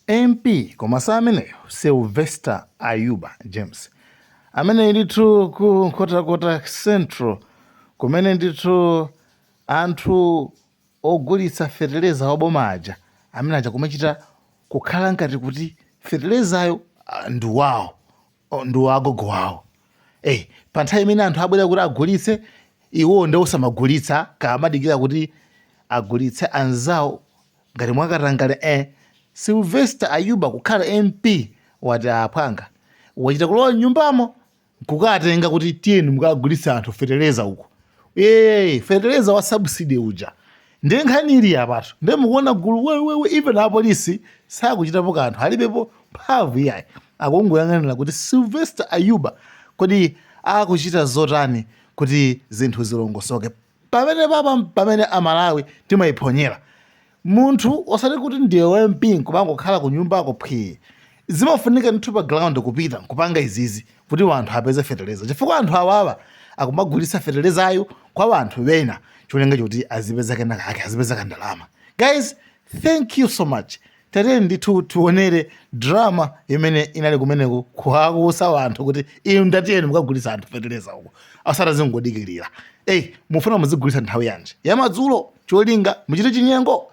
MP komanso ameneyo Sylvester Ayuba James amene ndithu ku Nkhotakota Central, kumene ndithu anthu ogulitsa feteleza waboma aja amene aja kumachita kukhala ngati kuti fetelezayo ndi wawo, ndi wagogo wawo. Pa nthawi imene anthu abwera kuti agulitse, iwo ndi osamagulitsa, kamadikira kuti agulitse anzawo ngati mwakatangale. Sylvester Ayuba kukhala MP wati aphwanga wachita kulowa mnyumbamo kukatenga kuti tiyeni mukagulitse anthu feteleza uko, feteleza wa subsidy uja. Ndiye nkhani ili apatu, ndiye mukuona gulu wewewe, even apolisi sakuchitapo kanthu, alibepo mphamvu iyayi, akungoyang'anira kuti Sylvester Ayuba kodi akuchita zotani kuti zinthu zilongosoke. Pamene papa pamene Amalawi timayiphonyera, munthu osati kuti ndiye wa MP nkumangokhala ku nyumbako phwii. Zimafunika ndithu pa ground kupita nkupanga izizi kuti wanthu apeze feteleza, chifukwa anthu awawa akumagulitsa fetelezayo kwa wanthu wena cholinga choti azipeza kenakake, azipeza kandalama. Guys, thank you so much. Tatiyeni ndithu tionere drama imene inali kumeneko kuwakusa wanthu kuti inu ndatiyeni mukagulitsa anthu feteleza uko, asati azingodikirira. Eyi, mufuna muzigulitsa nthawi yanji yamadzulo cholinga muchite chinyengo?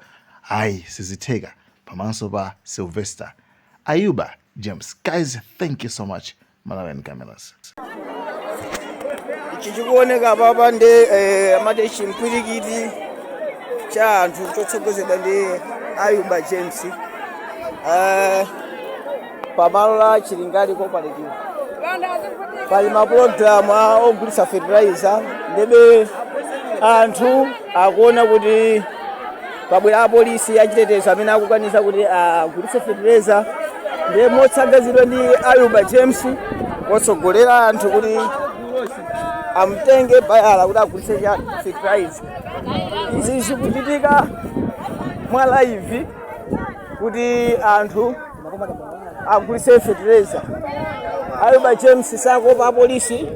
Ayi, sizitheka pamaso pa Sylvester Ayuba James. Guys, thank you so much. Malawian Cameras. Ichi chikuoneka apapa ndi amati chimpwirikiti cha anthu chotsogozedwa ndi Ayuba James pamalo la Chilingali Cooperative. Pali mapulogalamu ogulitsa fertilizer, ndebe anthu akuona kuti pabwera apolisi achitetezo amene akukaniza kuti agulitse fertilizer, ndiye motsogozedwa ndi Ayuba James wotsogolera anthu kuti amtenge bayala kuti agulitse cha fertilizer. Izi zikuchitika mwa live kuti anthu agulitse fertilizer. Ayuba James sakuopa apolisi,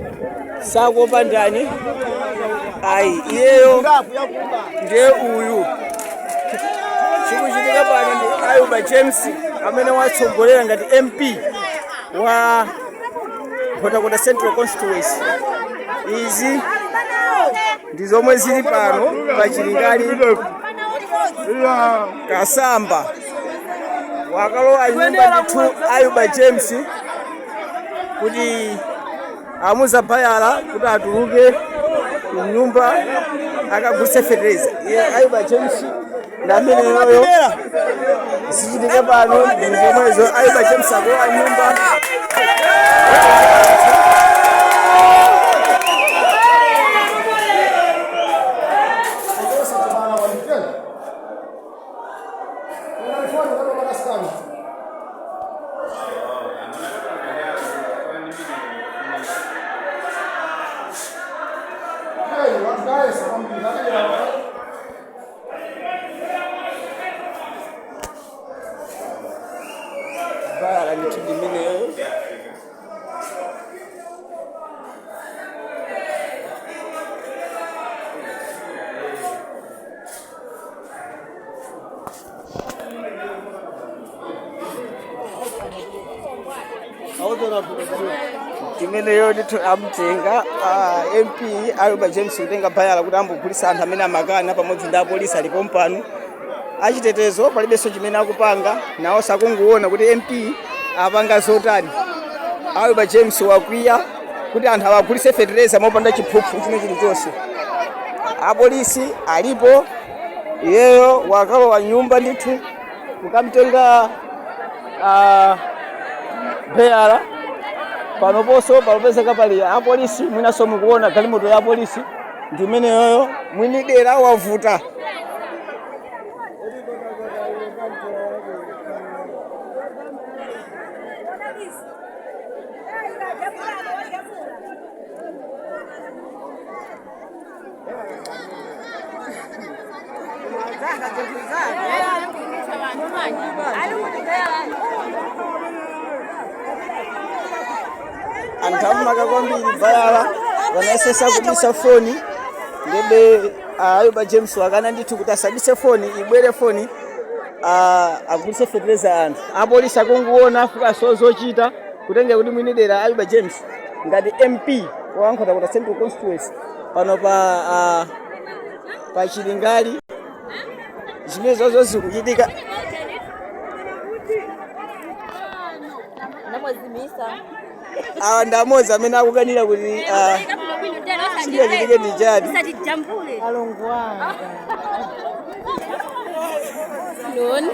sakuopa ndani ayi, iyeyo ndiye uyu. Chikuchitika pano ndi Ayuba James amene watsogolera ngati MP wa Nkhotakota Central Constituency. Izi ndi zomwe zili pano pa Chilingali Kasamba. Wakalowa nyumba ndithu Ayuba James kuti amuza bayala kuti atuluke kunyumba akagulitse fertilizer. Iye Ayuba James ndi ameneyoyo. Zichitika pano ndi zomwezo. Ayuba James akulowa nyumba. Bayala ndithu ndi imeneyoyo. Imeneyo ndithu amtenga MP Ayuba James kutenga bayala kuti ambogulitsa anthu amene amakana pamodzi ndi apolisi alipo mpano achitetezo, palibenso chimene akupanga nawo, sakungoona kuti MP apanga zotani. Ayuba James wakwiya kuti anthu awagulitse fetereza mopanda chiphuphu chine chilichonse. Apolisi alipo, iyeyo wakalowa nyumba ndithu kukamtenga beyala. Panoponso palopezeka pali apolisi, mwinanso mukuona galimoto ya apolisi ndi imeneyoyo. Mwini dera wavuta. Anthu amaka kwambiri bayala, wanayesesa kubisa foni, ndebe Ayuba James wakana ndithu kuti asabise foni, ibwere foni. Agulitse fetereza anthu. Apolisi akunguona afuka so zochita kutenga kuti mwini dera Ayuba James ngati MP wa Nkhotakota Central Constituency pano pa Chilingali, zimene zozo zikuchitika. Namwazimisa. Awa ndi amodzi amene akukanira kuti chingachitike ndi chani. Usatijambule. Loni.